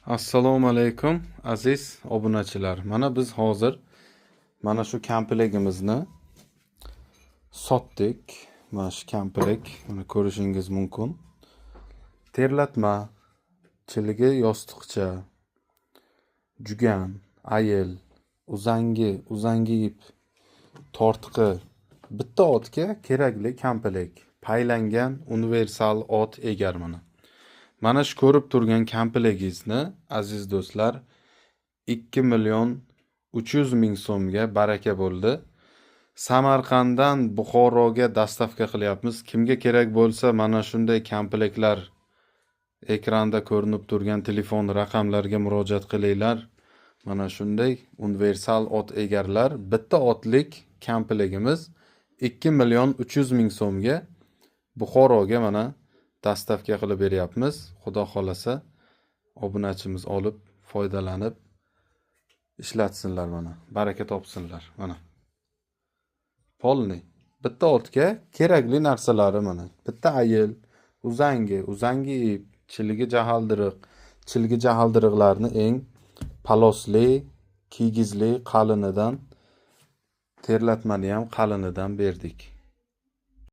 Assalomu alaykum, aziz obunachilar. Mana biz hozir mana shu komplegimizni sotdik. Mana shu komplekt, mana ko'rishingiz mumkin. Terlatma, chiligi yostiqcha, jugan, ayil, uzangi, uzangi ip, tortqi, bitta otga kerakli komplekt. Paylangan universal ot egar mana. Mana shu ko'rib turgan komplegingizni, aziz do'stlar, 2 million 300 ming so'mga baraka bo'ldi. Samarqanddan Buxoroga доставка qilyapmiz. Kimga kerak bo'lsa, mana shunday komplektlar ekranda ko'rinib turgan telefon raqamlarga murojaat qilinglar. Mana shunday universal ot egarlar, bitta otlik komplegimiz 2 million 300 ming so'mga Buxoroga mana доставка qilib beryapmiz. Xudo xolasa, obunachimiz olib, foydalanib ishlatsinlar mana. Baraka topsinlar mana. Полный. Bitta otga kerakli narsalari mana. Bitta ayil, uzangi, uzangi ip, chiligi jahaldiriq, chilgi jahaldiriqlarni eng palosli, kiygizli qalinidan, terlatmani ham qalinidan berdik.